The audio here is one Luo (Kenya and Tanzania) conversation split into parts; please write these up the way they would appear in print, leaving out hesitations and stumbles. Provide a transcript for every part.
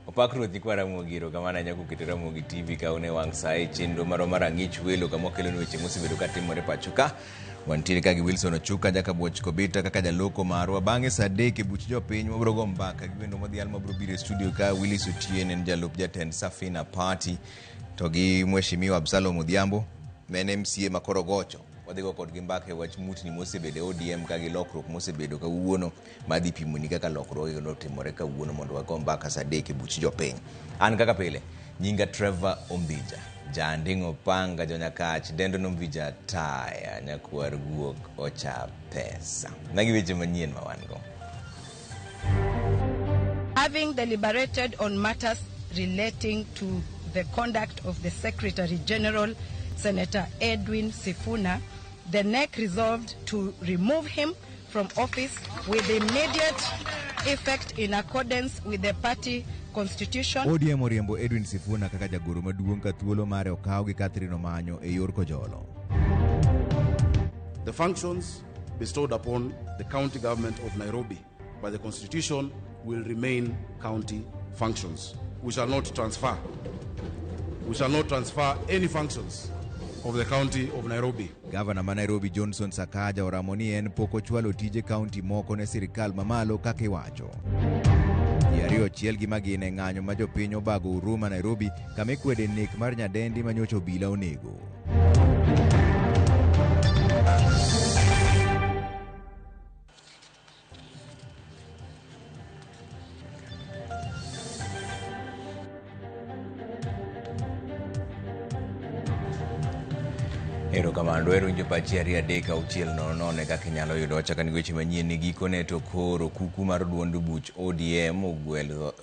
Opak ruoth nyikwa Ramogi, erokamano ahinya kuketo Ramogi TV ka une wang' sa e chenro marwa mar ang'ich welo kama wakelonu weche mosebedo ka timore pacho ka. Wantiere ka gi Wilson Ochuka Jakabuoch Kobita kaka jaloko marwa. Bang'e sa 3 e buch jopiny wabiro go mbaka gi wendo modhial mabiro biro e studio ka Willis Otieno en jalup jatend Safina Party to gi Mheshimiwa Absalom Odhiambo ma en MCA ma Korogocho. Wadhi go kodgi mbaka e wach mutni mosebedo e ODM ka gi lokruok mosebedo kawuono madhi pimoni kaka lokruogego notimore kawuono mondo wago mbaka sa 3 e buch jopiny. An kaka pile, nyinga Trevor Ombija, Janding'o Panga, Jonyakach, Dendo Nombija Taya, Nyakwar Guok Ocha Pesa. Magi weche manyien ma wan go. Having deliberated on matters relating to the conduct of the Secretary General, Senator Edwin Sifuna, the NEC resolved to remove him from office with immediate effect in accordance with the party constitution. ODM oriembo Edwin Sifuna kaka jagoro maduong' ka thuolo mare okaw gi Catherine Omanyo e yor kojolo. The functions bestowed upon the county government of Nairobi by the constitution will remain county functions. We shall not transfer. We shall not transfer any functions of the county of Nairobi. Gavana ma Nairobi Johnson Sakaja oramo ni en pok ochwalo tije kaunti moko ne sirikal mamalo kaka iwacho. Ji ariyo ochiel gi magina e ng'anyo ma jopiny obago Huruma Nairobi kama ikwede nek mar nyadendi ma nyocha obila onego. Erokamano, dwaro winjo pachi 2 3 6 0 0 kaka inyalo yudo wachaka ni weche manyien ni gikone to koro kuku mar duond buch ODM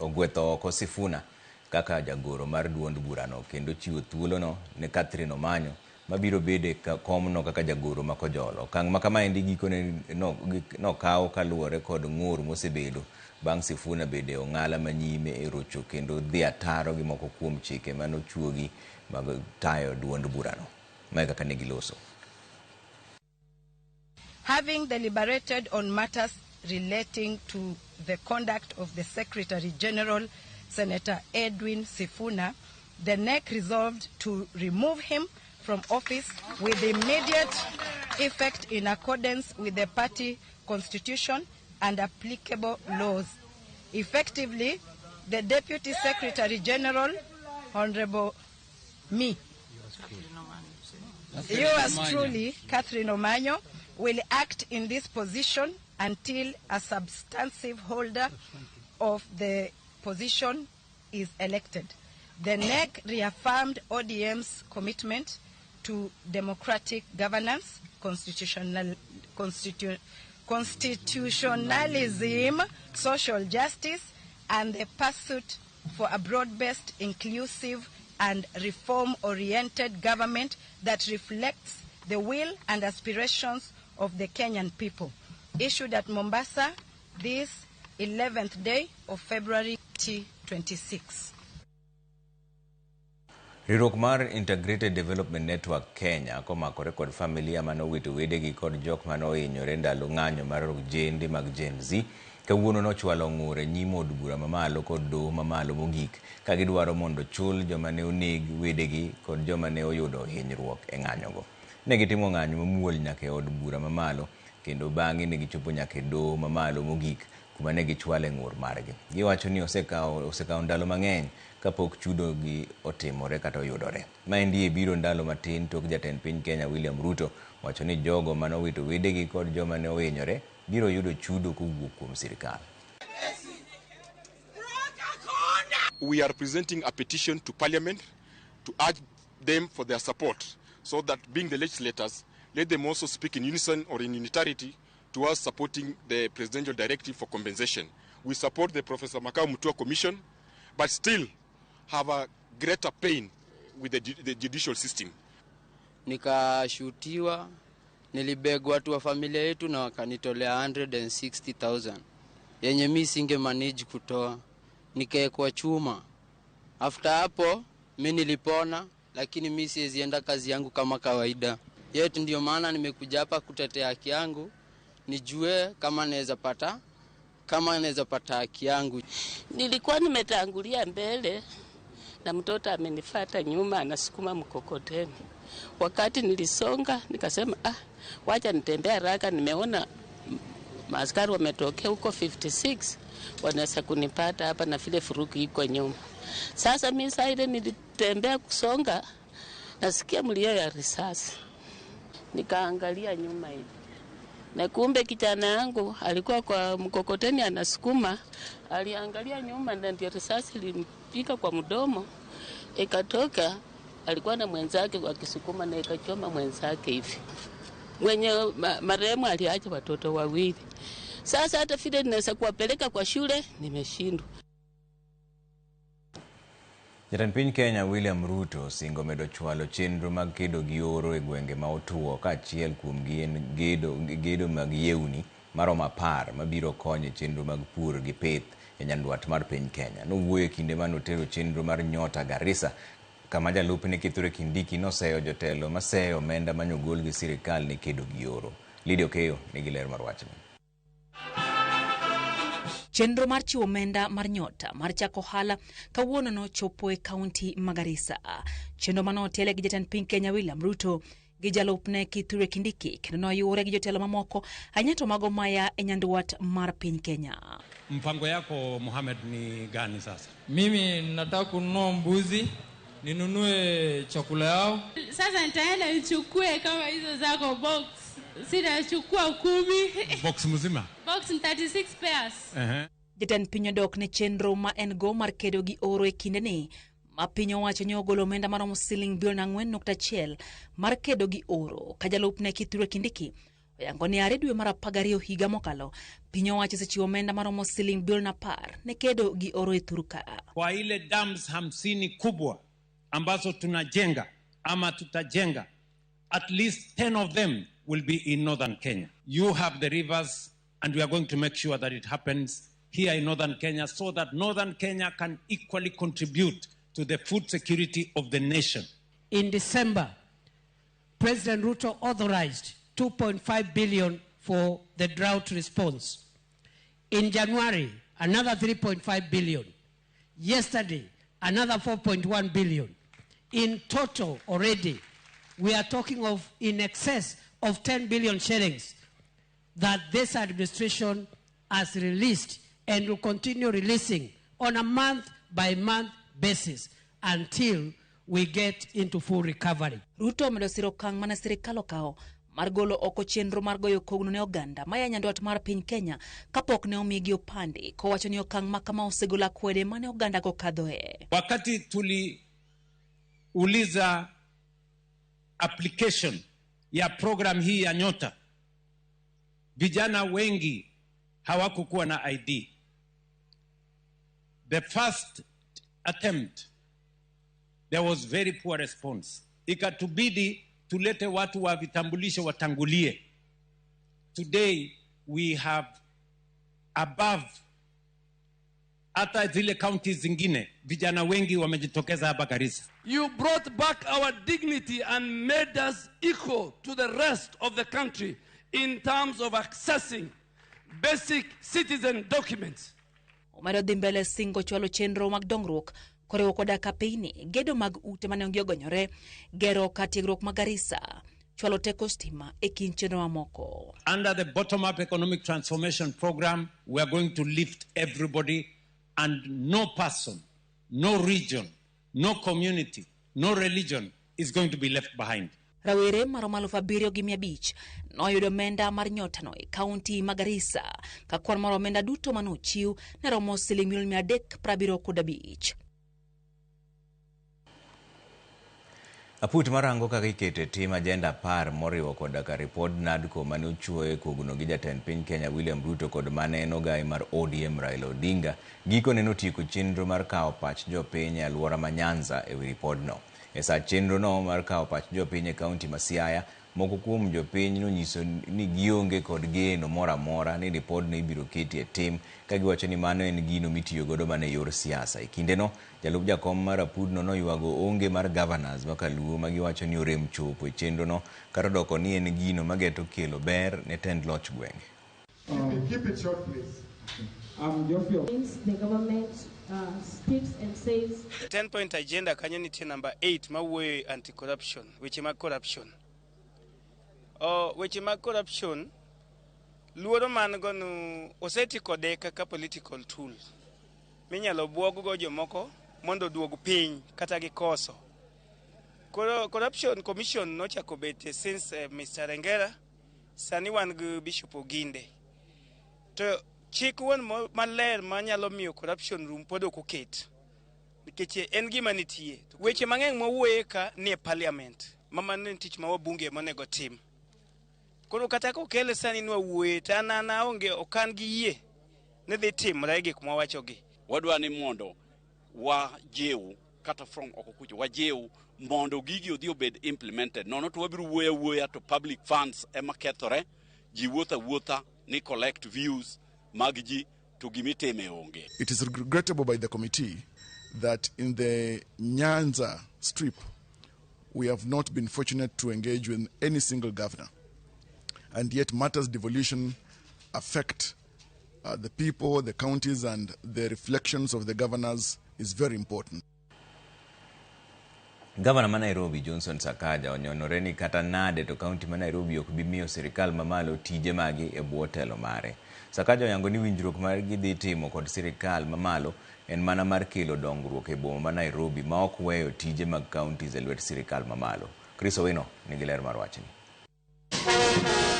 ogwetho oko Sifuna kaka jagoro mar duond burano kendo chiwo thuolono ne Catherine Omanyo mabiro bedo e komno kaka jagoro ma Kojolo. Okang' ma kamaendi gikone nokaw kaluwore kod ng'ur mosebedo bang' Sifuna bedo e ong'ala manyime e rocho kendo dhi ataro gi moko kuom chike manochuogi mag tayo duond burano. Mae kaka ne giloso. Having deliberated on matters relating to the conduct of the Secretary General, Senator Edwin Sifuna, the NEC resolved to remove him from office with immediate effect in accordance with the party constitution and applicable laws. Effectively, the Deputy Secretary General, Honorable me, yours truly, Catherine Omanyo, will act in this position until a substantive holder of the position is elected. The NEC reaffirmed ODM's commitment to democratic governance, constitutionalism, social justice, and the pursuit for a broad-based, inclusive, and reform-oriented government that reflects the will and aspirations of the Kenyan people. Issued at Mombasa this 11th day of February 2026. Riwruok mar Integrated Development Network Kenya komakore kod familia manowito wedegi kod jok manohinyore ndalo ng'anyo mar ojende mag Gen Z kawuono nochwalo ng'ur e nyim od bura mamalo kod doho mamalo mogik ka gidwaro mondo chul joma ne oneg wedegi kod joma ne oyudo hinyruok e ng'anyogo. Ne gitimo ng'anyo mamuol nyaka e od bura mamalo kendo bang'e ne gichopo nyaka e doho mamalo mogik kuma ne gichwale ng'ur margi. Giwacho ni osekawo ndalo mang'eny kapok chudo gi otimore kata oyudore. Maendi biro ndalo matin tok jatend piny Kenya William Ruto wacho ni jogo manowito wedegi kod joma ne ohinyore biro yudo chudo kowuok kuom sirikal. We are presenting a petition to Parliament to urge them for their support so that being the legislators, let them also speak in unison or in unitarity towards supporting the presidential directive for compensation. We support the Professor Makau Mutua Commission, but still have a greater pain with the judicial system. Nikashutiwa, nilibegwa watu wa familia yetu na wakanitolea 160,000 yenye mi singe manage kutoa, nikaekwa chuma. After hapo mi nilipona, lakini mi siwezi enda kazi yangu kama kawaida. Yet ndio maana nimekuja hapa kutetea haki yangu, nijue kama naweza pata kama naweza pata haki yangu. Nilikuwa nimetangulia mbele na mtoto amenifuata nyuma anasukuma mkokoteni. Wakati nilisonga nikasema wacha nitembee haraka, nimeona maaskari wametokea huko 56 wanaweza kunipata hapa na vile furuki iko nyuma. Sasa mimi saa ile nilitembea kusonga, nasikia mlio ya risasi. Nikaangalia nyuma hivi. Na kumbe kijana yangu alikuwa kwa mkokoteni anasukuma, aliangalia nyuma na ndio risasi ilimpiga kwa mdomo ikatoka. Alikuwa na mwenzake akisukuma na ikachoma mwenzake hivi. Mwenye marehemu aliacha watoto wawili. Sasa hata vile ninaweza kuwapeleka kwa shule nimeshindwa. Jatend piny Kenya William Ruto osingo medo chwalo chenro mag kedo gi oro e gwenge ma otuo kaachiel kuomgi en gedo mag yewni maromo 10 mabiro konyo e chenro mag pur gi pith e nyandwat mar piny Kenya. Nowuoyo e kinde mane otero chenro mar Nyota Garissa kama jalupne Kithure Kindiki noseyo jotelo maseyo omenda manyogol gi sirikal ne kedo gi oro. Lydia Okeyo nigi ler mar wachni. Chenro mar chiwo omenda mar Nyota mar chako ohala kawuono nochopo e kaunti ma Garissa. Chenro mane otiele gi jatend piny Kenya William Ruto gi jalupne Kithure Kindiki kendo noyuore gi jotelo mamoko ahinya to mago maya e nyandwat mar piny Kenya. Mpango yako Mohamed ni gani sasa? Mimi nataka kununua mbuzi, ninunue chakula yao. Sasa nitaenda nichukue kama hizo zako box. Sitachukua 10. Box mzima? Box 36 pairs. Jatend piny odok ne chenro ma en go mar kedo gi oro e kindeni ma piny owacho ne ogolo omenda maromo siling bilion 4.1 mar kedo gi oro ka jalupne Kithure Kindiki oyango ni are dwe mar 12 higa mokalo piny owacho osechiwo omenda maromo siling bilion 10 ne kedo gi oro e Turka. Kwa ile dams 50 kubwa ambazo tunajenga ama tutajenga, at least 10 of them will be in northern Kenya. You have the rivers, and we are going to make sure that it happens here in northern Kenya so that northern Kenya can equally contribute to the food security of the nation. In December, President Ruto authorized 2.5 billion for the drought response. In January, another 3.5 billion. Yesterday, another 4.1 billion. In total, already, we are talking of in excess of 10 billion shillings that this administration has released and will continue releasing on a month-by-month basis until we get into full recovery. Ruto omedo siro okang' mane sirikal okawo mar golo oko chenro mar goyo kogno ne oganda maya nyandwat mar piny Kenya kapok ne omigi opande, kowacho ni okang' ma kama osegolo akwede mane oganda go kadhoe. Wakati tuliuliza application ya program hii ya Nyota, vijana wengi hawakukuwa na ID. The first attempt, there was very poor response. Ikatubidi tulete watu wa vitambulisho watangulie. Today we have above hata zile counties zingine, vijana wengi wamejitokeza hapa Garissa. You brought back our dignity and made us equal to the rest of the country in terms of accessing basic citizen documents. Omedo dhi mbele singo chwalo chenro mag dongruok koriwo koda kapeini, gedo mag ute mane onge ogonyore, gero kar tiegruok ma Garissa, chwalo teko stima e kind chenro mamoko. Under the bottom-up economic transformation program, we are going to lift everybody, and no person, no region, no community, no religion is going to be left behind. Rawere maromo 7,500 noyudo omenda mar Nyotano e kaunti ma Garissa, ka kwan mar omenda duto manochiw ne romo siling milion 375. Aput marango kaka iketo e tim ajenda 10 moriwo koda ka ripod NADCO mane ochuoye kogno gi jatend piny Kenya William Ruto kod mane en ogai mar ODM Raila Odinga gikone notieko chenro mar kawo pach jopiny e alwora ma Nyanza e wi ripodno. E sa chenro no mar kawo pach jopiny e kaunti ma Siaya, moko kuom jopiny nonyiso ni gionge kod geno moro amora ni ripodno ibiro keti e tim, ka giwacho ni mano en gino mitiyo godo mana e yor siasa. E kindeno, jalup jakom mar apudno noywago onge mar governors ma Kaluo ma giwacho ni orem chopo e chenrono, kata odoko ni en gino mageto kelo ber ne tend loch gwenge. Keep it short, please. I'm Geoffrey. The government speaks and says 10 point agenda kanyo nitie number 8 mawuoyo e anti-corruption, weche mag corruption. O, weche mag corruption, luoro man go no oseti kode kaka political tool minyalo buog go jomoko mondo oduog piny kata gikoso. Koro Corruption Commission nochako betie since Mr. Rengera, sani wan gi Bishop Oginde. To chik wuon maler manyalo miyo corruption rum pod ok oket. Nikech en gima nitie. Weche mang'eny mwawuoye ka nie parliament, ma mano en tich ma wabunge monego tim. Koro kata kokele sani nwawuoye to an an aonge ok an gi yie ni dhi timre gik mwawachogi. Wadwa ni mondo wajiw kata from oko kucho wajiw mondo gigi odhi obed implemented. Nono to wabiro wuoyo awuoya to public funds ema kethore, ji wuotho awuotha ni collect views mag ji to gimitime onge. It is regrettable by the committee that in the Nyanza strip, we have not been fortunate to engage with any single governor. And yet matters devolution affect the people, the counties, and the reflections of the governors is very important. Gavana ma Nairobi Johnson Sakaja onyonore ni kata nade to kaunti ma Nairobi ok bi miyo sirikal mamalo tije magi e bwo telo mare. Sakaja oyango ni winjruok mar gidhi timo kod sirikal mamalo en mana mar kelo dongruok e boma ma Nairobi ma ok weyo tije mag counties e lwet sirikal mamalo. Chris Owino nigi ler mar wachni.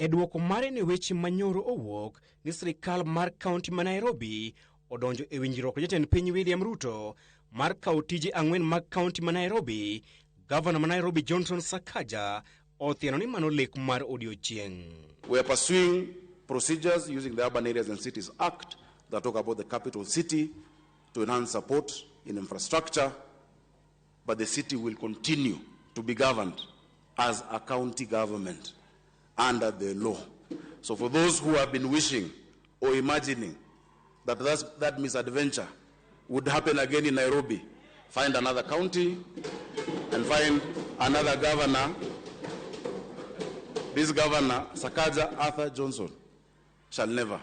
E duoko mare ne weche manyoro owuok ni sirikal mar kaunti ma Nairobi odonjo e winjruok gi jatend piny William Ruto mar kawo tije ang'wen mag kaunti ma Nairobi, gavana ma Nairobi Johnson Sakaja othiano ni mano lek mar odiochieng'. We are pursuing procedures using the Urban Areas and Cities Act that talk about the capital city to enhance support in infrastructure, but the city will continue to be governed as a county government under the law. So for those who have been wishing or imagining that that misadventure would happen again in Nairobi, find another county and find another governor. This governor, Sakaja Arthur Johnson, shall never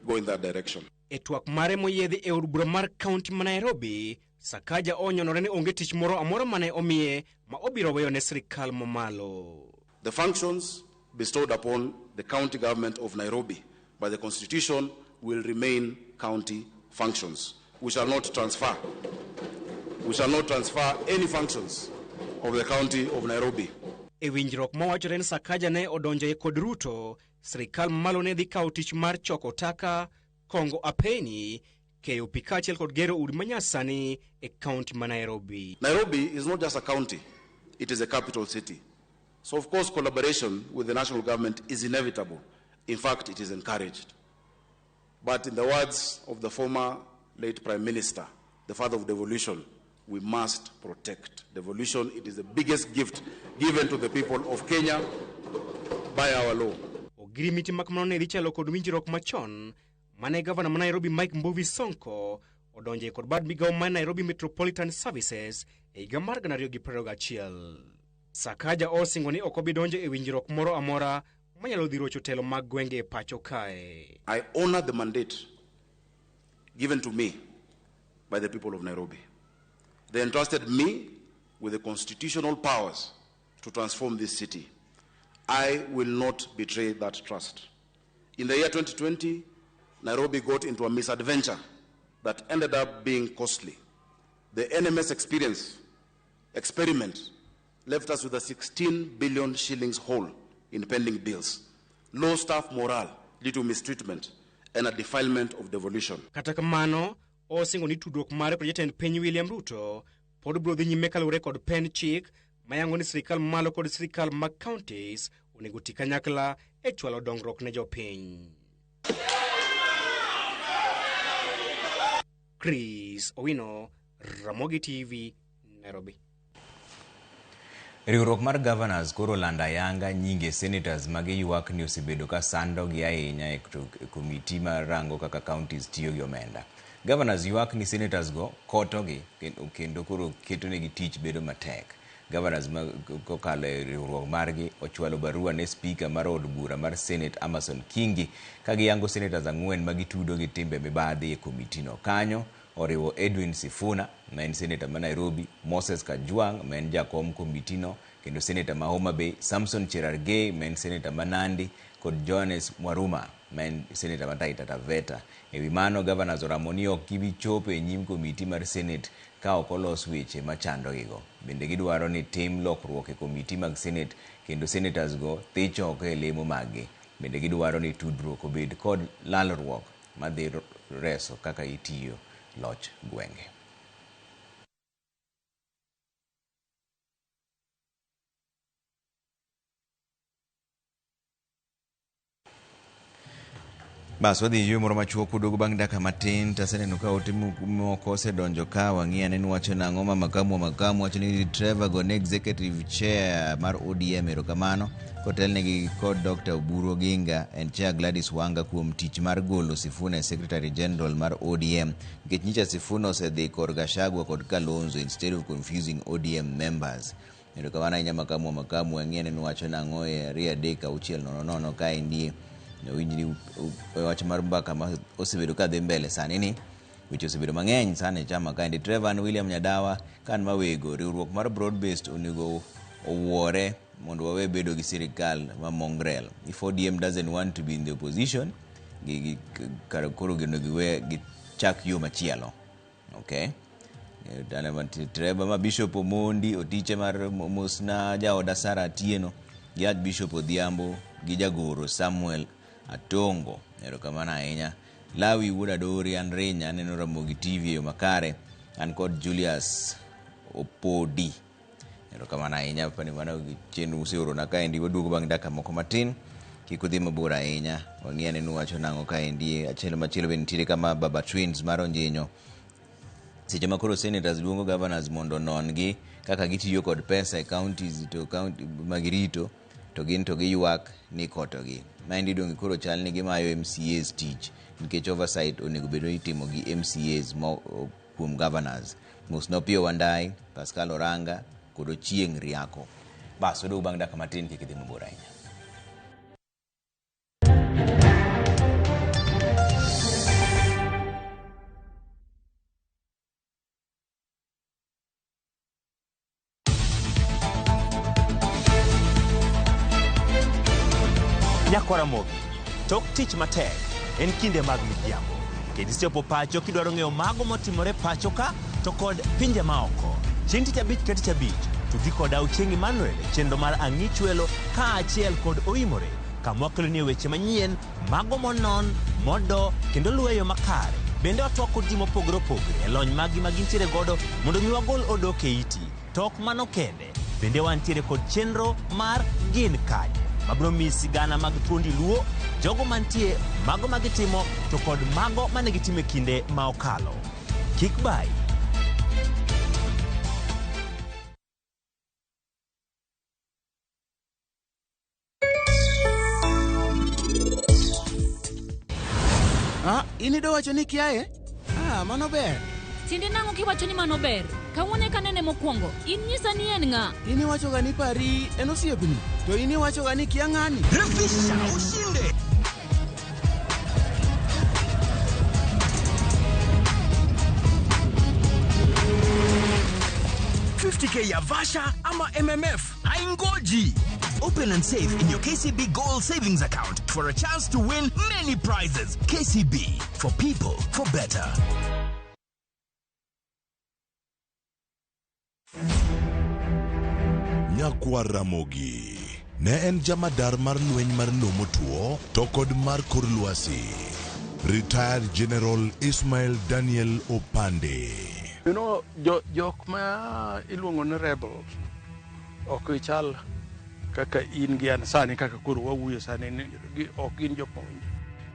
go in that direction. E twak mare moyiedhi e od bura mar kaunti ma Nairobi, Sakaja onyonore ni onge tich moro amora mane omiye ma obiro weyo ne sirikal mamalo. The functions bestowed upon the county government of Nairobi by the Constitution will remain county functions. We shall not transfer. We shall not transfer any functions of the county of Nairobi. E winjruok mawachore ni Sakaja ne odonjoe kod Ruto, sirikal mamalo ne dhi kawo tich mar choko taka, kongo apeni, keyo pi kaachiel kod gero udi manyasani e kaunti ma Nairobi. Nairobi is not just a county, it is a capital city. So of course collaboration with the national government is inevitable. In fact, it is encouraged. But in the words of the former late Prime Minister, the father of devolution, we must protect devolution. It is the biggest gift given to the people of Kenya by our law. Ogirimiti makamano ne dhi chalo kod winjruok machon mane gavana ma Nairobi Mike Mbuvi Sonko odonje kod bad migawo mar Nairobi Metropolitan Services e higa mar 2021. Sakaja osingo ni ok obi donjo e winjruok moro amora manyalo dhi rocho telo mag gwenge e pacho kae. I honor the mandate given to me by the people of Nairobi. They entrusted me with the constitutional powers to transform this city. I will not betray that trust. In the year 2020, Nairobi got into a misadventure that ended up being costly. The NMS experiment left us with a 16 billion shillings hole in pending bills, low staff morale due to mistreatment, and a defilement of devolution. Kata kamano, osingo ni tudruok mare kod jatend piny William Ruto pod biro dhi nyime kaluwore kod pen chik mayango ni sirikal mamalo kod sirikal mag counties onego ti kanyakla e chwalo dongruok ne jopiny. Chris Owino, Ramogi TV, Nairobi. Riwruok mar governors koro olando ayanga nyinge senators ma giywak ni osebedo ka sandogi ahinya e komiti mar rango kaka counties tiyo gi omenda. Governors ywak ni senators go kotogi kendo koro ketonegi tich bedo matek. Governors ma kokalo e riwruok margi ochwalo barua ne spika mar od bura mar Senate Amason Kingi ka giyango senators ang'wen ma gitudo gi timbe mibadhi e komitino. Kanyo oriwo Edwin Sifuna ma en seneta ma Nairobi, Moses Kajwang' ma en jakom komitino kendo seneta ma Homa Bay, Samson Cherargei ma en seneta ma Nandi kod Johannes Mwaruma ma en seneta ma Taita Taveta. E wi mano, governors oramo ni ok gibi chopo e nyim komiti mar Senate ka ok olos weche machandogigo. Bende gidwaro ni tim lokruok e komiti mag Senate kendo senators go thich oko e lemo maggi. Bende gidwaro ni tudruok obed kod lalruok madhi reso kaka itiyo loch gwenge. Bas wadhi yueyo moro machuok kuduogo bang' dakika matin to aseneno ka ote moko osedonjo ka wang'i ane ni wacho nang'o ma makamu wa makamu wacho ni Trevor gone executive chair mar ODM erokamano kotelnegi kod Dr. Oburu Oginga and chair Gladys Wanga kuom tich mar golo Sifuna e secretary general mar ODM nikech nyicha Sifuna osedhi kor Gachagua kod Kalonzo instead of confusing ODM members. Erokamano ahinya makamu wa makamu ang'i ane ni wacho nang'o e 2 3 6 0 0 kaendi Winj ni wach mar mbaka ma osebedo ka dhi mbele sani ni weche osebedo mang'eny sana e chama kaendi. Trevor an William Nyadawa kan mawego riwruok mar broad based onego owuore mondo wawe bedo gi sirikal ma mongrel. If ODM doesn't want to be in the opposition, kar koro onego giwe gichak yo machielo. Okay. Trevor ma Bishop Omondi, otiche mar Mosna jaoda Sara Atieno, gi Archbishop Odhiambo gi jagoro Samuel Atongo. Erokamano ahinya. Lawi Wuod Adori an Rinya aneno Ramogi TV e yo makare. An kod Julius Opodi. Erokamano ahinya pani mano chenro useorona kaendi waduogo bang' dakika moko matin. Kik udhi mabor ahinya. Wang'i ane ni uwacho nang'o kaendi. Achiel machielo be nitiere kama Baba Twins mar Onjinyo. Seche ma koro senators luongo governors mondo onon gi kaka gitiyo kod pesa e counties to county magirito to gin to giywak ni ikotogi. Maendi donge koro chal ni gimayo MCAs tich nikech oversight onego bed ni itimo gi MCAs mo, kuom governors. Mos Nopiyo Wandayi, Pascal Oranga kod Ochieng' Riako. Bas, waduogo bang' dakika matin kik idhi mabor ahinya. Nyakwaramogi, tok tich matek en kinde mag midhiambo. Kendo isechopo pacho kidwaro ng'eyo mago motimore pacho ka to kod pinje maoko. Chieng' tich abich ka tich abich, tudri koda Ochieng' Emmanuel e chenro mar Ang'ich Welo kaachiel kod Oimore kama wakelonie weche manyien, mago monon, modo kendo luwo e yo makare. Bende watwak kod ji mopogore opogore e lony maggi ma gintiere godo mondo mi wagol odok e iti. To ok mano kende, bende wantiere kod chenro mar Gin Kanye mabiro miyi sigana mag thuondi Luo, jogo mantie, mago ma gitimo to kod mago mane gitimo e kinde ma okalo. Kik bayi. Ah, in ido wacho ni kiaye? Ah, mano ber. Tiende nang'o kiwacho ni mano ber? Kawuono eka nene mokwongo. In nyisa ni en ng'a? In iwachoga ni pari en osiepni, to in iwachoga ni kia ng'ani. Refisha ushinde. K ya Vasha ama MMF haingoji. Open and save in your KCB Gold Savings Account for a chance to win many prizes. KCB, for people, for better. Nyakwar Ramogi ne en jamadar mar lweny mar lowo motwo to kod mar kor lwasi. Retired General Ismail Daniel Opande. You know, jo, jok ma iluongo ni rebels ok gichal kaka in gi an sani kaka koro wawuoyo sani ni ok gin jopuonj.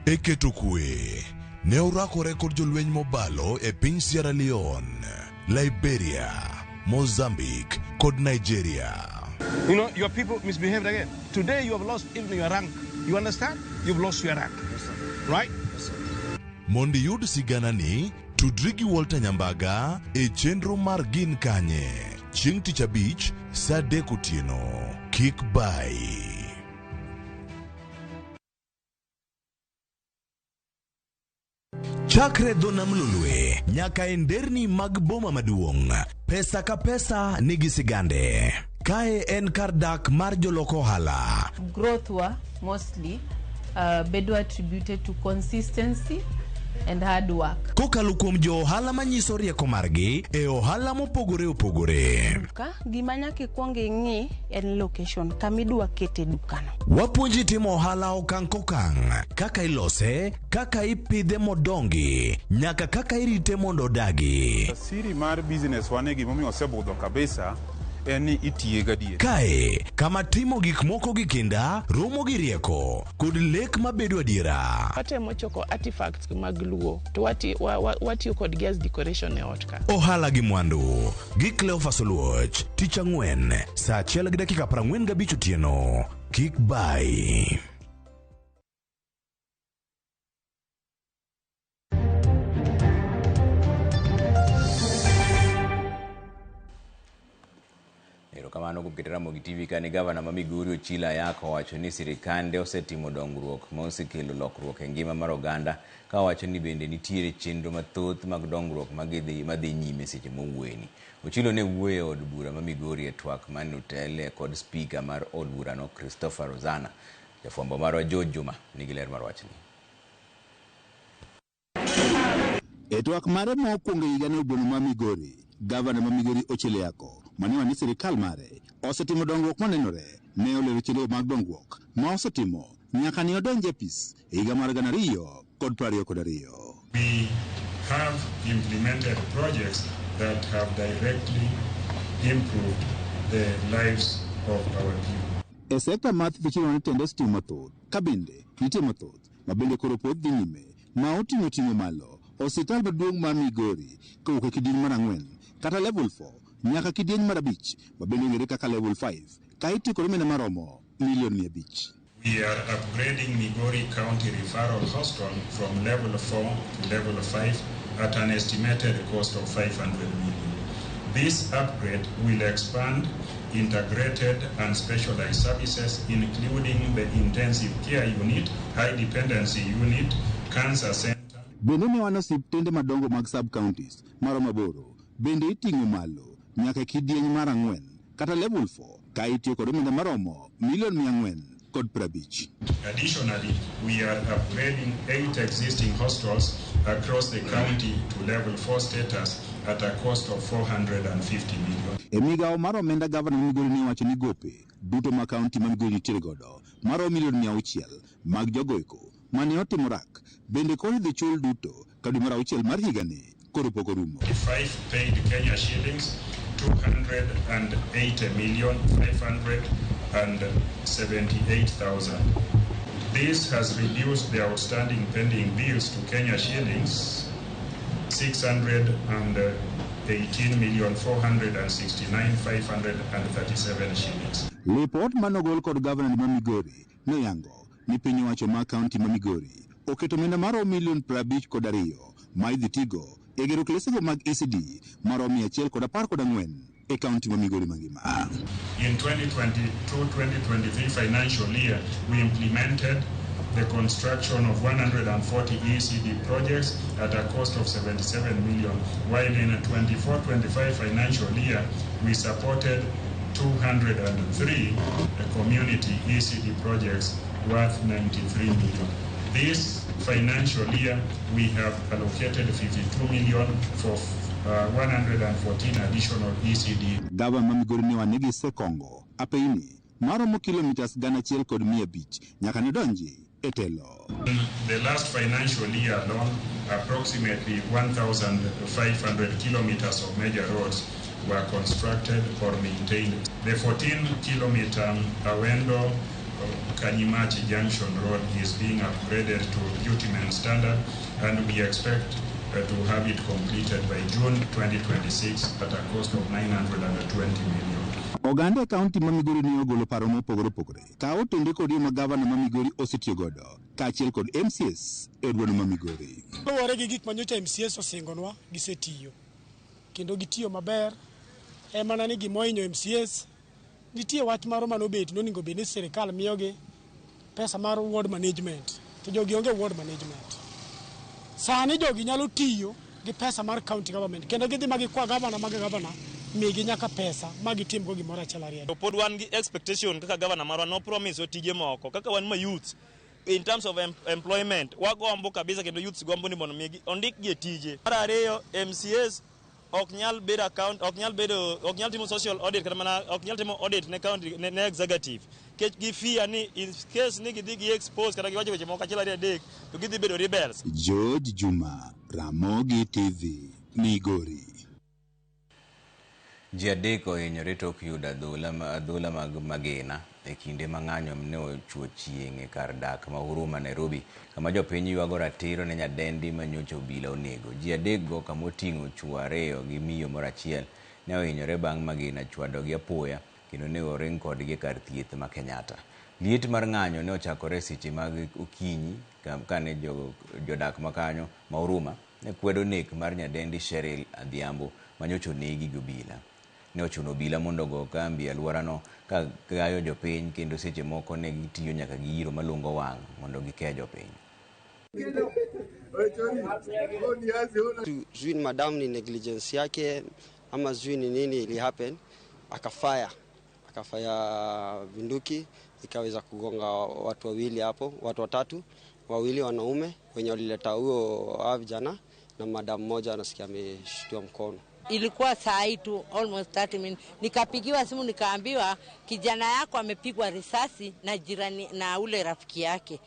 E keto kwe, ne orakore kod jolweny mobalo e piny Sierra Leone, Liberia, Mozambique kod Nigeria. You know, your people misbehaved again. Today you have lost even your rank. You understand? You've lost your rank. Yes, sir. Right? Yes, sir. Mondo iyud siganani, tudri gi Walter Nyambaga e chenro mar Gin Kanye. Chieng' Tich Abich, saa 3 otieno. Kik bayi. Chakre dho nam Lolwe nyaka e nderni mag boma maduong', pesa ka pesa nigi sigande. Kae en kar dak mar jolok ohala. Growth wa mostly bedo attributed to consistency and hard work. Kokalo kuom jo ohala manyiso rieko margi e ohala mopogore opogore. Duka, gima nyaka ikwong ing'i en location kama idwa kete dukano. Wapuonji timo ohala okang' kokang', kaka ilose, kaka ipidhe modongi, nyaka kaka irite mondo odagi. Siri mar business wane gimomiyo osebudho kabisa en ni itiye gadier. Kae, kama timo gik moko gi kinda, romo gi rieko, kod lek mabedo adiera. Watemo choko artifacts mag Luo to watiyo kodgi as decoration e ot ka. Ohala gi mwandu gi Cleophas Oluoch, tich ang'wen, saa 1:45 otieno. Kik bayi. Erokamano kuom keto Ramogi TV kane gavana ma Migori Ochilo Ayako owacho ni sirikande osetimo dongruok ma osekelo lokruok e ngima mar oganda ka owacho ni bende nitiere chenro mathoth mag dongruok madhi nyime seche mowuoyeni. Ochilo ne wuoyo e od bura ma Migori e twak mane otele kod spika mar od burano Christopher Rozana. Jafwambo marwa George Juma nigi ler mar wachni. E twak mare mokwongo e higani e od bura ma Migori, gavana ma Migori Ochilo Ayako manewa ni sirikal mare osetimo dongruok manenore ne olero chenro mag dongruok ma osetimo nyaka ne odonj e apis e higa mar 2022. We have implemented projects that have directly improved the lives of our people. E sekta mar thieth ochiwo ni tende osetimo mathoth ka bende nitie mathoth ma bende koro pod dhi nyime ma oting'o ting'o malo osiptal maduong' ma Migori kowuok e kidieny mar 4 kata level 4 nyaka kidieny mar 5 ma bende ong'ere kaka level 5 ka itiyo kod omenda maromo milion 500. We are upgrading Migori County Referral Hospital from level 4 to level 5 at an estimated cost of 500 million. This upgrade will expand integrated and specialized services, including the intensive care unit, high dependency unit, cancer center. Bende ne wan osiptende madongo mag sub-counties maromo 8 bende iting'o malo nyaka e kidieny mar 4 kata level 4 ka itiyo kod omenda maromo milion 450. Additionally, we are upgrading 8 existing hostels across the county to level 4 status at a cost of 450 million. E migawo mar omenda gavana ma Migori ne owacho ni gope duto ma kaunti ma Migori nitiere godo maromo milion 600 mag jogoeko mane otimo rak bende koro idhi chul duto ka dwe mar 6 mar higani koro pok orumo. 5 paid Kenya shillings 280,578,000. This has reduced the outstanding pending bills to Kenya shillings 618,469,537 shillings. Lipot manogol kod gavana ma Migori noyango ni piny owacho ma kaunti ma Migori oketo omenda maromo milion 52 ma idhi tigo e gero klesego mag ECD maromo 114 e kaunti ma Migori mangima. In 2022-2023 financial year, we implemented the construction of 140 ECD projects at a cost of 77 million, while in 24-25 financial year, we supported 203 community ECD projects worth 93 million. This financial year, we have allocated 52 million for 114 additional ECD. Gavana ma Migori ne wane gisekongo apeini maromo kilomitas 1,500 nyaka ne donji e telo. In the last financial year alone, approximately 1,500 kilometers of major roads were constructed or maintained. The 14-kilometer Awendo Kanyimachi Junction Road is being upgraded to bitumen standard, and we expect to have it completed by June 2026 at a cost of 920 million. Oganda e kaunti ma Migori ne ogolo paro mopogore opogore ka otende kod yo ma gavana ma Migori osetiyo godo kaachiel kod MCS e od bura ma Migori. Luwore gi gik manyocha MCS osingonwa, gisetiyo kendo gitiyo maber. En mana ni gima ohinyo MCAs, nitie wach moro manobet nonego bed ni sirikal miyogi pesa mar ward management to jogi onge ward management. Sani jogi nyalo tiyo gi pesa mar county government kendo gidhi ma gikwa gavana ma gavana migi nyaka pesa ma gitimgo gimoro achiel ariyo. To pod wan gi expectation kaka gavana marwa no promise wa tije moko kaka wan ma youths in terms of employment wagombo kabisa kendo youths gombo ni mondo migi ondikgi e tije. Mar ariyo MCAs ok nyal bedo account, ok nyal bedo, ok nyal timo social audit kata mana ok nyal timo audit ne county ne executive nikech gi fear ni in case ni gidhi gi expose kata giwacho weche moko achiel ariyo adek to gidhi bedo rebels. George Juma, Ramogi TV, Migori. Ji adek ohinyore tok yudo adhola mag magina e kinde ma ng'anyo ne ochuo chieng' e kar dak ma Huruma Nairobi kama jopiny ywago ratiro ne nyadendi ma nyocha obila onego. Ji adek go kama oting'o chuo ariyo gi miyo moro achiel ne ohinyore bang' magina chwadogi apoya kendo ne oring kodgi e kar thieth ma Kenyatta. Liet mar ng'anyo ne ochakore seche mag okinyi kane jodak makanyo ma Huruma ne kwedo nek mar nyadendi Cheryl Adhiambo ma nyocha onegi gi obila. Ne ochuno obila mondo ogo kambi e alworano ka gayo jopiny kendo seche moko ne gitiyo nyaka gi iro malungo wang' mondo gike jopiny. Sijui ni madam ni negligence yake ama sijui ni nini ili happen, akafire bunduki ikaweza kugonga watu wawili hapo, watu watatu, wawili wanaume wenye walileta huo vijana na madam mmoja anasikia ameshtua mkono. Ilikuwa saa hii tu almost 30 minutes nikapigiwa simu nikaambiwa kijana yako amepigwa risasi na jirani na ule rafiki yake.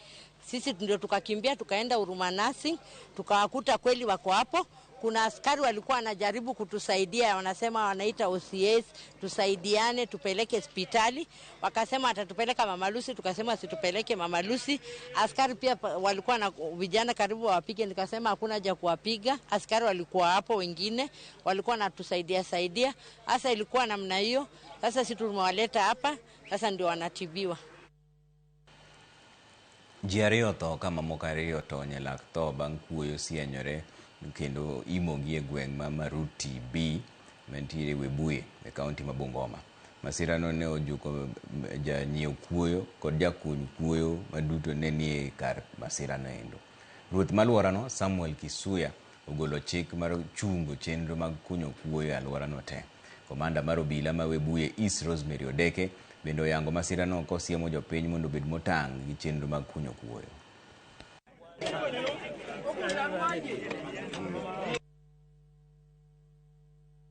Sisi ndio tukakimbia tukaenda Huruma Nursing tukawakuta kweli wako hapo. Kuna askari walikuwa wanajaribu kutusaidia, wanasema wanaita OCS tusaidiane tupeleke hospitali. Wakasema atatupeleka Mama Lucy, tukasema situpeleke Mama Lucy. Askari pia walikuwa na vijana karibu wawapige, nikasema hakuna haja kuwapiga. Askari walikuwa hapo, wengine walikuwa wanatusaidia saidia. Sasa ilikuwa namna hiyo. Sasa sisi tumewaleta hapa, sasa ndio wanatibiwa. Ji ariyo otho ka mamoko ariyo otony e lak tho bang' kuoyo sienyore kendo imogi e gweng' ma Maruti B mantiere Webuye e kaunti ma Bungoma. Masirano ne ojuko janyiew kuoyo kod jakuny kuoyo maduto ne nie kar masirano endo. Ruoth ma alworano Samuel Kisuya ogolo chik mar chungo chenro mag kunyo kuoyo e alworano te. Komanda mar obila ma Webuye East Rosemary Odeke bende oyango masirano kosiemo jopiny mondo obed motang' gi chenro mag kunyo kuoyo.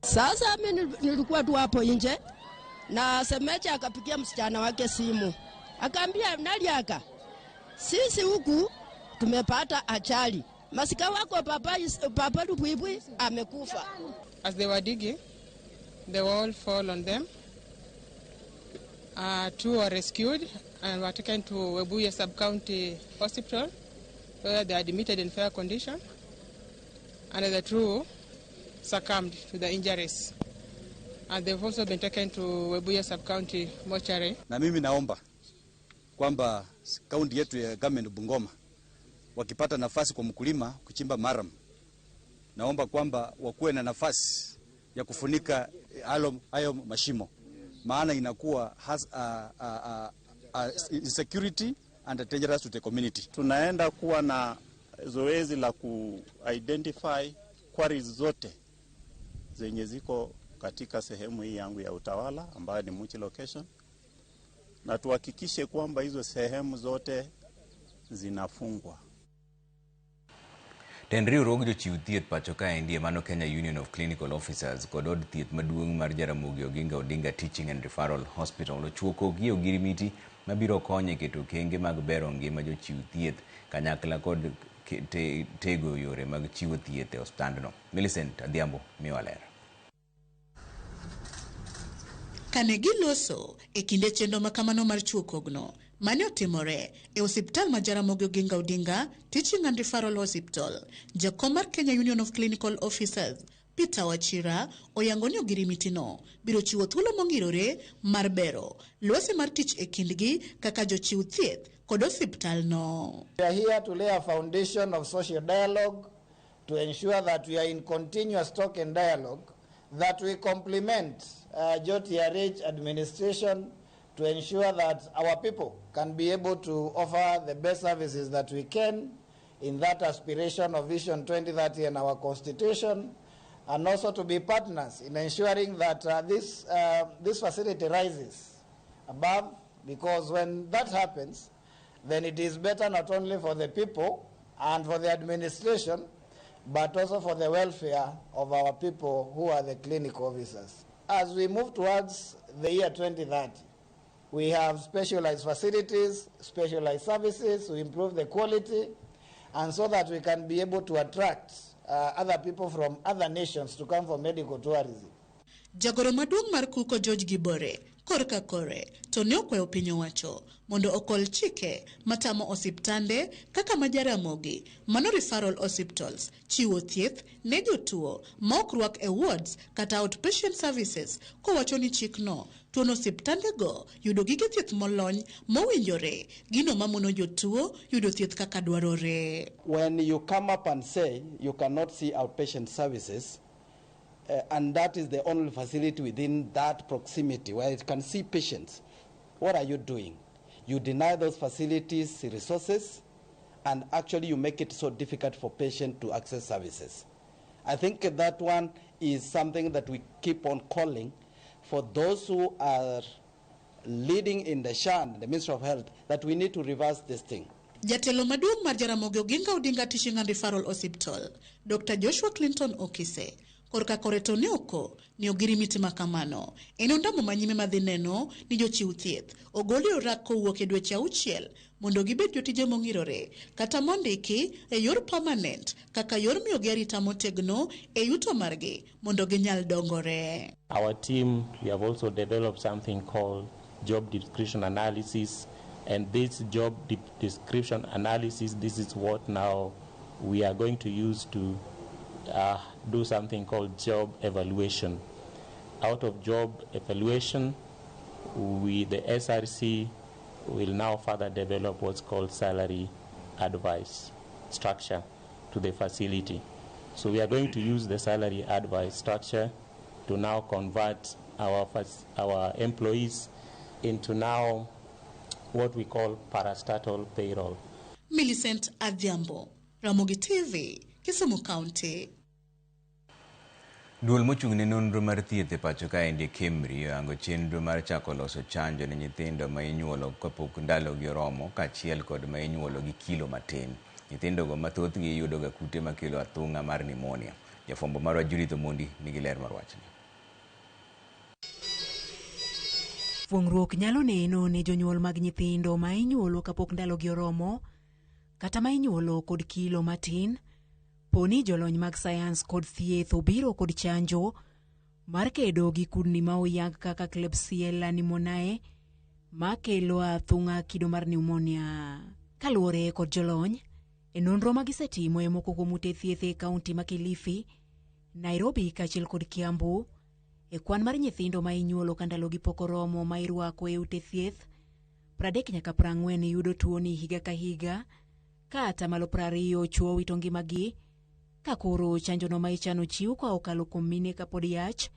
Sasa mimi nilikuwa tu hapo nje na semecha akapigia msichana wake simu. Akaambia Naliaka, sisi huku tumepata ajali. Masika wako papa Lupwipwi amekufa. As they were digging, the wall fall on them. Two were rescued and were taken to Webuye Sub-County Hospital, where they are admitted in fair condition. And the two succumbed to the injuries. And they've also been taken to Webuye Sub-County mortuary. Na mimi naomba kwamba kaunti yetu ya government Bungoma wakipata nafasi kwa mkulima kuchimba maram, naomba kwamba wakuwe na nafasi ya kufunika hayo mashimo, maana inakuwa has insecurity and dangerous to the community. Tunaenda kuwa na zoezi la ku-identify quarries zote zenye ziko katika sehemu hii yangu ya utawala ambayo ni Muchi location, na tuhakikishe kwamba hizo sehemu zote zinafungwa. Tend riwruog jochiw thieth pacho kaendi mano Kenya Union of Clinical Officers kod od thieth maduong' mar Jaramogi Oginga Odinga Teaching and Referral Hospital ochuo kogi e ogirimiti mabiro konyo e keto okenge mag bero ngima jochiw thieth kanyakla kod tego yore mag chiwo thieth e osiptandno. Millicent Adhiambo miwa ler. Kane giloso e kinde chenro makamano mar chiwo kogno mane otimore e osiptal ma Jaramogi Oginga Odinga Teaching and Referral Hospital, jakom mar Kenya Union of Clinical Officers Peter Wachira oyango ni ogirimitino biro chiwo thuolo mongirore mar bero lwasi mar tich e kindgi kaka jochiw thieth kod osiptalno. We are here to lay a foundation of social dialogue to ensure that we are in continuous talk and dialogue, that we complement JOTRH administration to ensure that our people can be able to offer the best services that we can in that aspiration of Vision 2030 and our Constitution, and also to be partners in ensuring that this facility rises above, because when that happens, then it is better not only for the people and for the administration, but also for the welfare of our people who are the clinical officers. As we move towards the year 2030, we have specialized facilities, specialized services to improve the quality, and so that we can be able to attract other people from other nations to come for medical tourism. Jagoro maduong' mar Kuko George Gibore korka kore to ne okwayo piny owacho mondo okol chike matamo osiptande kaka ma Jaramogi mano referral hospitals chiwo thieth ne jotuo ma ok rwak e wards kata outpatient services, kowacho ni chikno tuono osiptandego yudo gige thieth molony mowinjore, gino mamono jotuo yudo thieth kaka dwarore. When you come up and say you cannot see outpatient services, and that is the only facility within that proximity where it can see patients, what are you doing? You deny those facilities resources, and actually you make it so difficult for patients to access services. I think that one is something that we keep on calling for those who are leading in the SHA, the Ministry of Health, that we need to reverse this thing. Jatelo maduong' mar Jaramogi Oginga Odinga Teaching and Referral Hospital, Dr. Joshua Clinton Okise, korka kore to ne oko ni ogirimiti ma kamano en ondamo manyime madhi neno ni jochiw thieth ogol e orak kowuok e dweche 6 mondo gibed jotije mong'irore kata mondiki e yor permanent kaka yor miyogi arita motegno e yuto margi mondo ginyal dongore. Our team, we have also developed something called job description analysis, and this job description analysis, this is what now we are going to use to do something called job evaluation. Out of job evaluation, we, the SRC, will now further develop what's called salary advice structure to the facility. So we are going to use the salary advice structure to now convert our employees into now what we call parastatal payroll. Millicent Adhiambo, Ramogi TV, Kisumu County. Duol mochung' ne nonro mar thieth e pacho kaendi KEMRI oyango chenro mar chako loso chanjo ne nyithindo ma inyuolo kapok ndalogi oromo kaachiel kod ma inyuolo gi kilo matin. Nyithindogo ma thothgi yudoga kute makelo athung'a mar pneumonia. Jafwambo marwa Judith Omondi nigi ler mar wachni. Fuong'ruok nyalo neno ne jonyuol mag nyithindo ma inyuolo kapok ndalogi oromo kata ma inyuolo kod kilo matin. Poni jolony mag sayans kod thieth obiro kod chanjo mar kedo gi kudni ma oyang kaka Klebsiella pneumoniae makelo athung'a kido mar pneumonia. Kaluwore kod jolony, e nonro ma gisetimo e moko kuom ute thieth e kaunti ma Kilifi, Nairobi kaachiel kod Kiambu, e kwan mar nyithindo ma inyuolo ka ndalogi pok oromo ma irwako e ute thieth, 30 nyaka 40 yudo tuoni higa ka higa, ka atamalo 20 chwo wito ngimagi. Ka koro chanjono ma ichano chiw ka okalo kuom mine kapod yach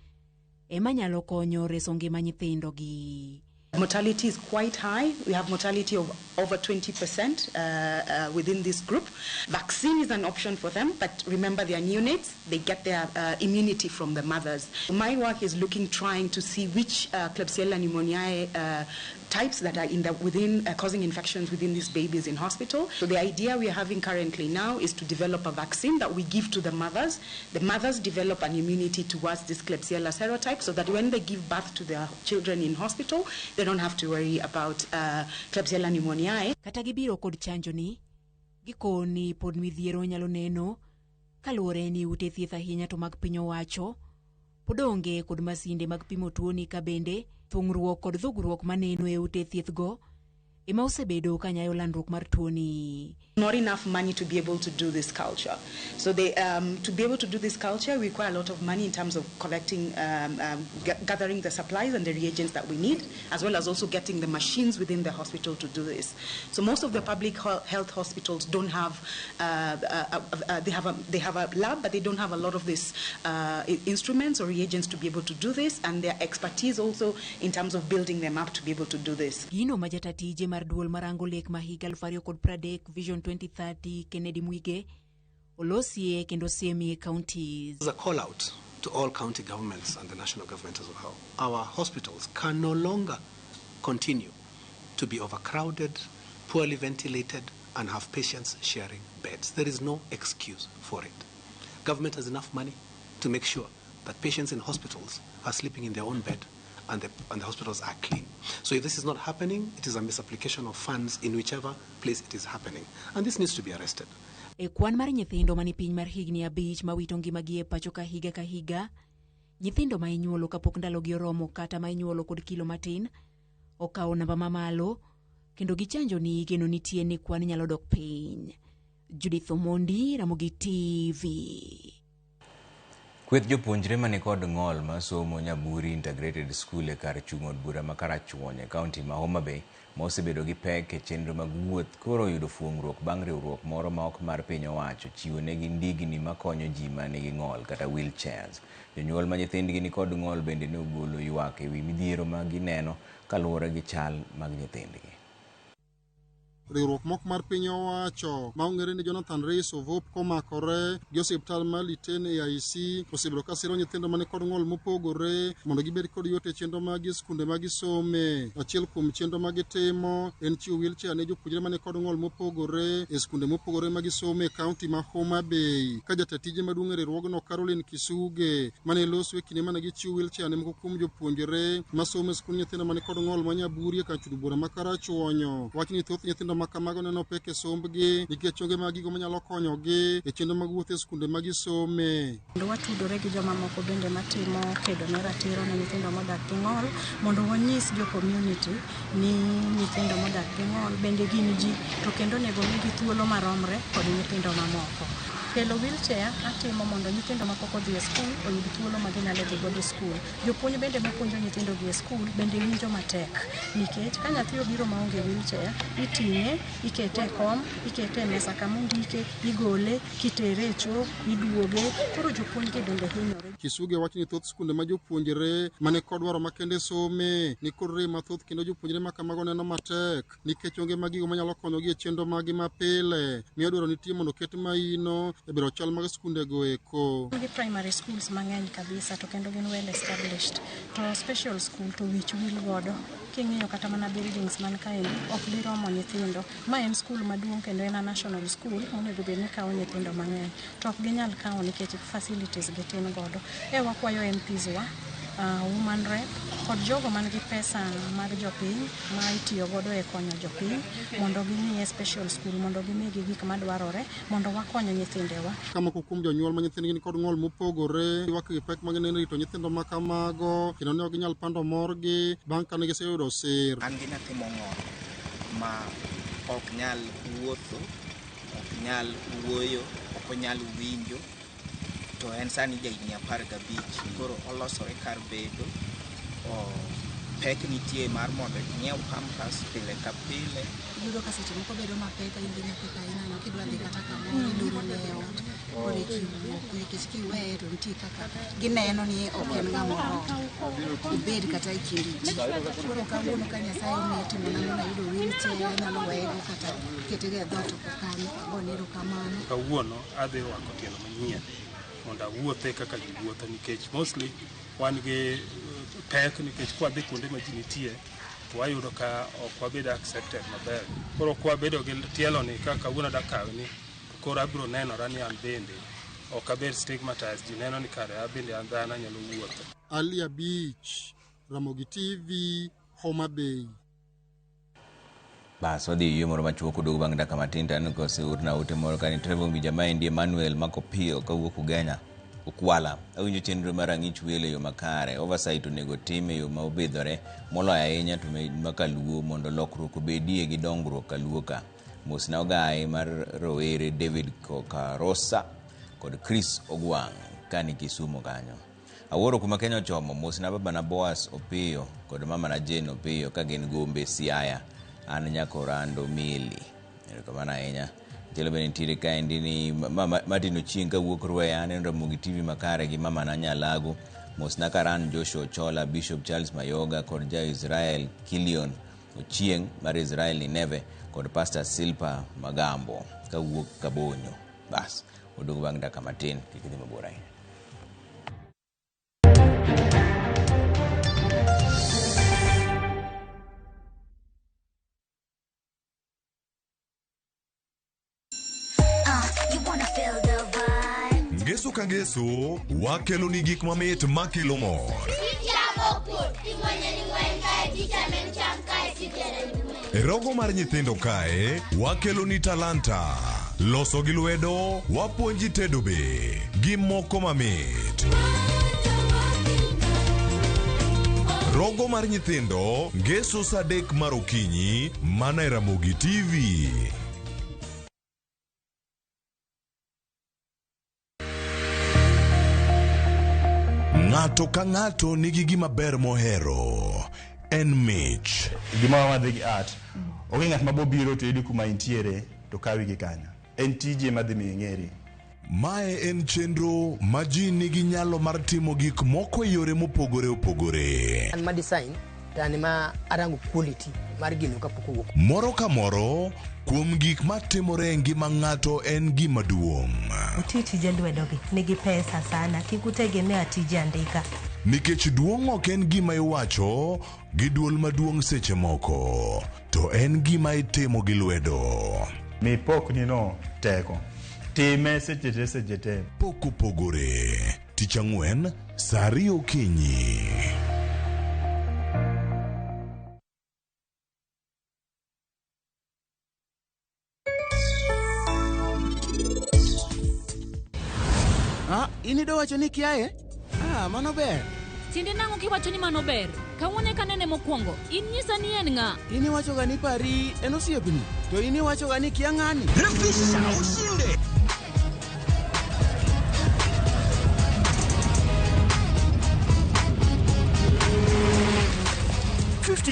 ema nyalo konyo reso ngima nyithindogi. Mortality is quite high. We have mortality of over 20% within this group. Vaccine is an option for them, but remember they are neonates. They get their immunity from the mothers. My work is trying to see which Klebsiella pneumoniae types that are within causing infections within these babies in hospital. So the idea we are having currently now is to develop a vaccine that we give to the mothers. The mothers develop an immunity towards this Klebsiella serotype so that when they give birth to their children in hospital, they don't have to worry about Klebsiella pneumoniae. Kata gibiro kod chanjo ni, gikoni pod midhiero nyalo neno kaluwore ni ute thieth ahinya to mag piny owacho pod onge kod masinde mag pimo tuoni ka bende thung'ruok kod dhugruok maneno e ute thieth go ema osebedo ka nyayo landruok mar tuoni. Not enough money to be able to do this culture. So to be able to do this culture, we require a lot of money in terms of collecting, gathering the supplies and the reagents that we need, as well as also getting the machines within the hospital to do this. So most of the public health hospitals don't have, they have a lab, but they don't have a lot of these instruments or reagents to be able to do this, and their expertise also in terms of building them up to be able to do this. Gino ma jata tije mar duol marango lek ma higa 2030 Vision 2030 Kennedy Mwige olosie kendo siemie counties. There's a call out to all county governments and the national government as well. Our hospitals can no longer continue to be overcrowded, poorly ventilated, and have patients sharing beds. There is no excuse for it. Government has enough money to make sure that patients in hospitals are sleeping in their own bed and the hospitals are clean. So if this is not happening, it is a misapplication of funds in whichever place it is happening. And this needs to be arrested. E kwan mar nyithindo mani piny mar higni 5 ma wito ngimagi e pacho ka higa ka higa, nyithindo ma inyuolo kapok ndalogi oromo kata ma inyuolo kod kilo matin okawo namba mamalo kendo gichanjo ni geno nitie ni kwan nyalo dok piny. Judith Omondi, Ramogi TV. Kweth jopuonjre mani kod ng'ol masomo Nyaburi Integrated School e kar chung' od bura ma Karachuonyo e kaunti ma Homa Bay ma osebedo gi pek e chenro mag wuoth koro oyudo fuong'ruok bang' riwruok moro ma ok mar piny owacho chiwo negi ndigni makonyo ji manigi ng'ol kata wheelchairs. Jonyuol ma nyithindgi ni kod ng'ol bende ne ogolo ywak ewi midhiero ma gineno kaluwore gi chal mag nyithindgi. Riwruok mok mar piny owacho ma ong'ere ni Jonathan Reis of Hope komakore gi osiptal mar Liten AIC osebedo ka siro nyithindo mani kod ng'ol mopogore mondo gibed kod yot e chenro mag skunde ma gisome. Achiel kuom chenro ma gitimo en chiwo wheelchair ne jopuonjre mani kod ng'ol mopogore e skunde mopogore ma gisome e kaunti ma Homa Bay. Ka jata tije maduong' e riwruogno Caroline Kisuge mane loso e kinde mane gichiwo wheelchair ne moko kuom jopuonjre masomo e skund nyithindo mani kod ng'ol ma Nyaburi e kar od bura ma Karachuonyo. Wach ni thoth nyithindo makamago neno pek e sombgi nikech onge mag gigo manyalo konyogi e chenro mag wuoth e skunde ma gisome. Kendo watudore gi jomamoko bende matimo kedo ne ratiro ne nyithindo modak gi ng'ol mondo wanyis jo community ni nyithindo modak gi ng'ol bende gin ji to kendo onego migi thuolo maromre kod nyithindo mamoko. Kelo wheelchair atimo mondo nyithindo mapok odhi e skul oyud thuolo ma ginyalo dhi godo e skul. Jopuonj bende mapuonjo nyithindo gi e skul bende winjo matek nikech ka nyathi obiro maonge wheelchair, iting'e, ikete e kom, ikete e mesa kama ondike, igole, kitere e choo, iduoge. Koro jopuonj gi bende hinyore. Kisuge wacho ni thoth skunde ma jopuonjre mane kod dwaro makende some ni kod rem mathoth kendo jopuonjre ma kamago neno matek nikech onge mag gigo manyalo konyogi e chenro maggi mapile. Miyo dwaro nitie mondo oket maino e bero chal mag skundego eko. Gi primary schools mang'eny kabisa to kendo gin well established. To special school to wich wil godo. King'iyo kata mana buildings man kaendi ok bi romo nyithindo. Ma en school maduong' kendo en a national school monego bed ni kawo nyithindo mang'eny. To ok ginyal kawo nikech facilities gi tin godo. E wakwayo MPs wa, woman rep kod jogo man gi pesa mar jopiny ma itiyo godo e konyo jopiny mondo ging'iye special school mondo gimigi gik madwarore mondo wakony nyithindewa. Ka moko kuom jonyuol ma nyithindgi ni kod ng'ol mopogore ywak gi pek ma gineno rito nyithindo ma kamago kendo ne ok ginyal pando morgi bang' kane giseyudo sir. An gi nyathi mong'ol ma ok nyal wuotho, ok nyal wuoyo, ok onyal winjo, to en sani jahigni 15, koro olosore kar bedo. Pek nitie mar mondo inyiew pampers pile ka pile. Iyudo ka seche moko bedo mapek in gi nyathi ka ineno kidwa dhi kata kamoro iloro ne ot koro ikiwuok nikech kiweye to nitie kaka gineno ni ok en ng'ama oromo obed kata e kind ji. Koro kawuono ka Nyasaye omiya timo nang'o nayudo wheelchair anyalo weyego kata ketego e dhoot oko kanyo agone erokamano. Kawuono adhi rwako tielo manyien mondo awuothe kaka ji wuotho nikech mostly wan gi pek nikech kwadhi kuonde ma ji nitie to wayudo ka ok wabed accepted maber. Koro kwabedo gi tielo ni ka kawuono adwa kawe ni to koro abiro nenora ni an bende ok abed stigmatized, ji neno ni kare an bende an dhano anyalo wuotho. Ali Abich, Ramogi TV, Homa Bay. Bas wadhi e yweyo moro machuok oduogo bang' dakika matin to aneno ka oseorna ote moro ka ni Trevor Mbija maendi Emmanuel Makopio kawuok Ugenya. Okwala. Awinjo chenro mar rang'ich welo e yo makare. Oversight onego tim e yo ma obidhore moloyo ahinya to ma kaluo mondo lokruok obedie gi dongruok kaluo ka. Mosna ogaye mar rowere David Kokarosa kod Chris Ogwang' kani Kisumu kanyo. Awuoro kuma Kenya ochomo. Mosna babana Boaz Opiyo kod mamana Jane Opiyo ka gin Gombe Siaya. An Nyakorando Mili. Erokamano ahinya. Machielo bende nitiere kaendi ni Martin Ochieng' kawuok Rweya aneno Ramogi TV makare gi mamana Nyalago. Mosna Karan Joshua Ochola, Bishop Charles Mayoga kod ja Israel Kilion Ochieng' mar Israel Nineve kod Pastor Silpa Magambo kawuok Kabonyo. Bas, waduogo bang' dakika matin, kik idhi mabor ahinya. Ngeso ka ngeso, wakeloni gik mamit makelo mor. E rogo mar nyithindo kae, wakeloni talanta. Loso gi lwedo, wapuonji tedo be, gi moko mamit. Rogo mar nyithindo, ngeso saa 3 mar okinyi, mana e Ramogi TV. Ng'ato ka ng'ato nigi gima ber mohero. En mich. Gimoro madhi gi art. Onge ng'at ma bobiro to yudi kuma intiere to kawi gi kanyo. En tiji ema dhi miyo ing'eri. Mae en chenro ma ji nigi nyalo mar timo gik moko e yore mopogore opogore. An ma design to an ema arango quality mar gino kapok owuok. Moro ka moro kuom gik matimore e ngima ng'ato en gima duong'. Uti tije lwedogi nigi pesa sana, kik utegemea tije andika. Nikech duong' ok en gima iwacho gi duol maduong' seche moko, to en gima itimo gi lwedo. Mi pokni no teko. Time seche te seche te. Pok opogore. Tich ang'wen, saa 2 okinyi. Ah, in ido wacho ni kiaye? Ah, mano ber. Tiende nang'o kiwacho ni mano ber? Kawuono eka nene mokwongo. In nyisa ni en ng'a? In iwachoga ni pari en osiepni, to in iwachoga ni kia ng'ani. Refisha ushinde.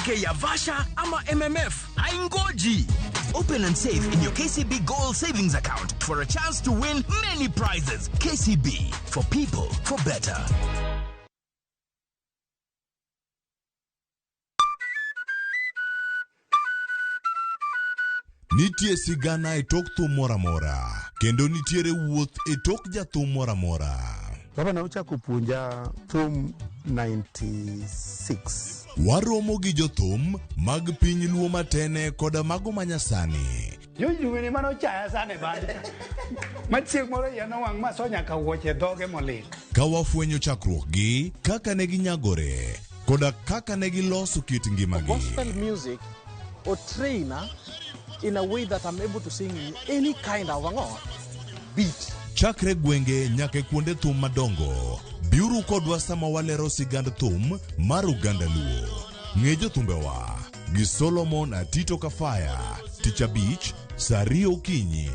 K ya Vasha ama MMF haingoji. Open and save in your KCB Gold Savings Account for a chance to win many prizes. KCB, for people, for better. Nitie sigana e tok thum moro amora, kendo nitiere wuoth e tok jathum moro amora. Baba ne ochako puonja thum 96. Waromo gi jothum mag piny Luo matene koda mago manyasani. Jojuwene mane ochaya sana e band. Ma chieng' moro iya nowang' ma so nyaka wuoche dhoge molil. Ka wafwenyo chakruokgi, kaka ne ginyagore, koda kaka ne giloso kit ngimagi. Gospel music or trainer in a way that I'm able to sing in any kind of beat. Chakre gwenge nyaka e kuonde thum madongo, biuru kodwa sama walero sigand thum mar oganda Luo. Ng'e jothumbewa gi Solomon Atito Kafaya, Tich Abich, saa 2 okinyi.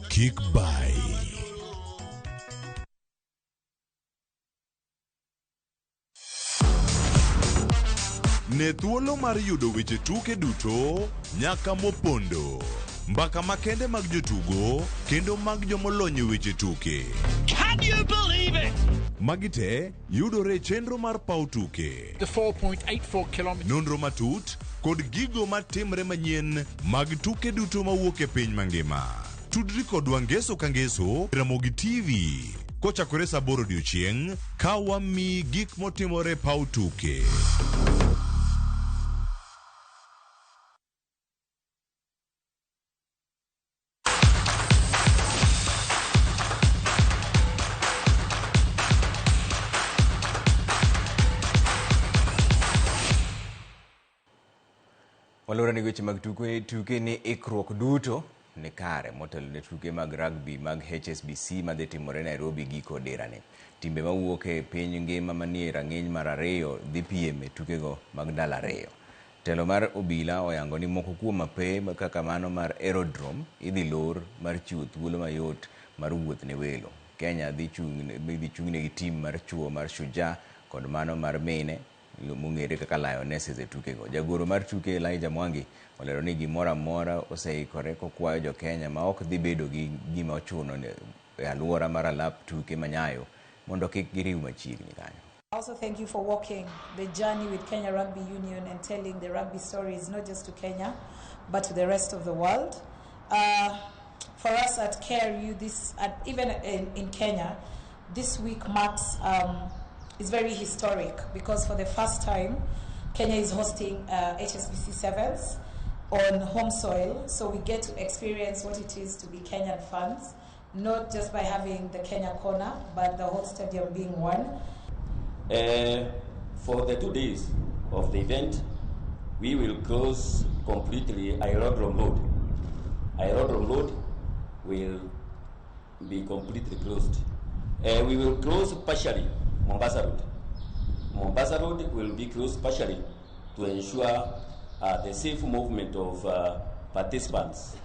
Kik bai. Ne thuolo mar yudo weche tuke duto nyaka mopondo. Mbaka makende mag jotugo kendo mag jomolony e weche tuke. Can you believe it? Magi te yudore e chenro mar paw tuke. The 4.84 kilometers. Nonro matut kod gigo matimre manyien mag tuke duto mawuok e piny mangima. Tudri kodwa ngeso ka ngeso Ramogi TV kochakore saa 8 odiochieng' ka wamiyi gik motimore e paw tuke. Walora ni weche mag tuke ni ikruok duto ni kare motelo ne tuke mag rugby mag HSBC madhi timore Nairobi giko dirani. Timbe mawuok e piny ngima manie rang'iny mar ariyo dhi piem e tukego mag ndalo ariyo. Telo mar obila oyango ni moko kuom apewe kaka mano mar Aerodrome idhi lor mar chiwo thuolo mayot mar wuoth ne welo. Kenya dhi chung'ne gi tim mar chuo mar Shujaa kod mano mar mine mong'ere kaka Lionesses e tukego. Jagoro mar tuke Elijah Mwangi olero ni gimoro amora oseikore kokwayo jo Kenya ma ok dhi bedo gi gima ochuno e alwora mar alap tuke ma Nyayo mondo kik giriw machiegni kanyo. I also thank you for walking the journey with Kenya Rugby Union and telling the rugby stories not just to Kenya but to the rest of the world. For us at KRU, this, even in Kenya, this week marks is very historic because for the first time, Kenya is hosting HSBC Sevens on home soil, so we get to experience what it is to be Kenyan fans, not just by having the Kenya corner, but the whole stadium being one. For the 2 days of the event, we will close completely Aerodrome Road. Aerodrome Road will be completely closed. We will close partially Mombasa Road. Mombasa Road will be closed partially to ensure the safe movement of participants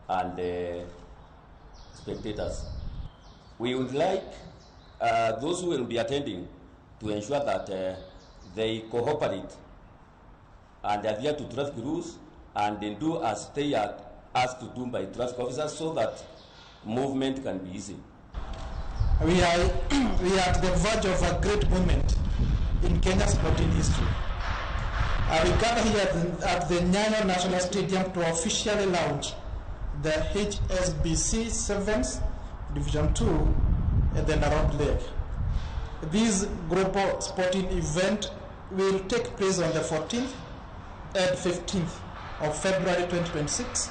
and spectators. We would like those who will be attending to ensure that they cooperate and adhere to traffic rules and they do as they are asked to do by traffic officers so that movement can be easy. We are at the verge of a great moment in Kenya's sporting history. We gather here at the Nyayo National Stadium to officially launch the HSBC Sevens Division 2 at the Nairobi Lake. This global sporting event will take place on the 14th and 15th of February 2026.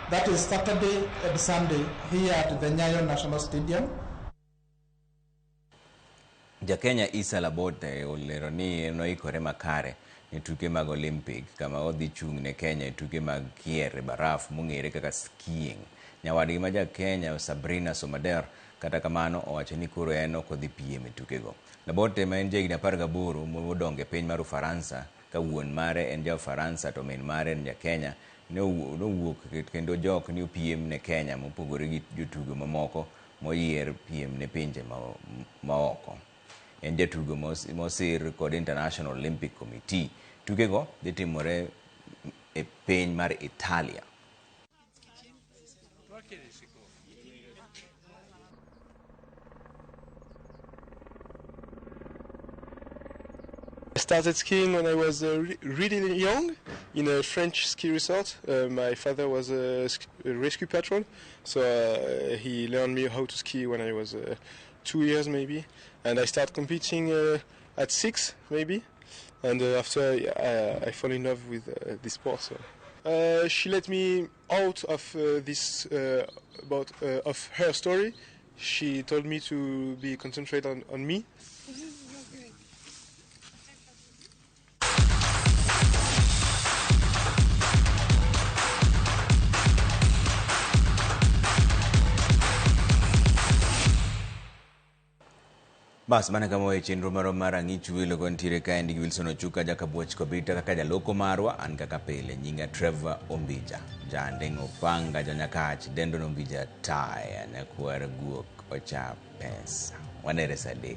That is Saturday and Sunday here at the Nyayo National Stadium. Jakenya Issa Labote olero ni noikore makare ne tuke mag Olympic kama odhi chung' ne Kenya e tuke mag kier e baraf mong'ere kaka skiing. Nyawadgi ma ja Kenya Sabrina Somader kata kamano owacho ni koro en ok odhi piem e tukego. Labote ma en jahigni 18 modongo e piny mar Ufaransa ka wuon mare en ja Ufaransa to min mare en ja Kenya nowuok kendo jok ni opiem ne Kenya mopogore gi jotugo mamoko moyier piem ne pinje maoko. En jatugo mosir kod International Olympic Committee. Tukego dhi timore e piny mar Italia. I started skiing when I was really young in a French ski resort. My father was a rescue patrol, so he learned me how to ski when I was 2 years maybe, and I started competing at 6 maybe, and after I fell in love with this sport. So she let me out of this of her story. She told me to be concentrated on me. Bas mana kama e chenro marwa mar ang'ich welo kontiere kaendi gi Wilson Ochuka Jakabuoch Kobita kaka jaloko marwa an kaka pile nyinga Trevor Ombija Jandeng' Opanga Janyakach Dendon Ombija Taya nyakwar guok ocha pesa wanere saa 3.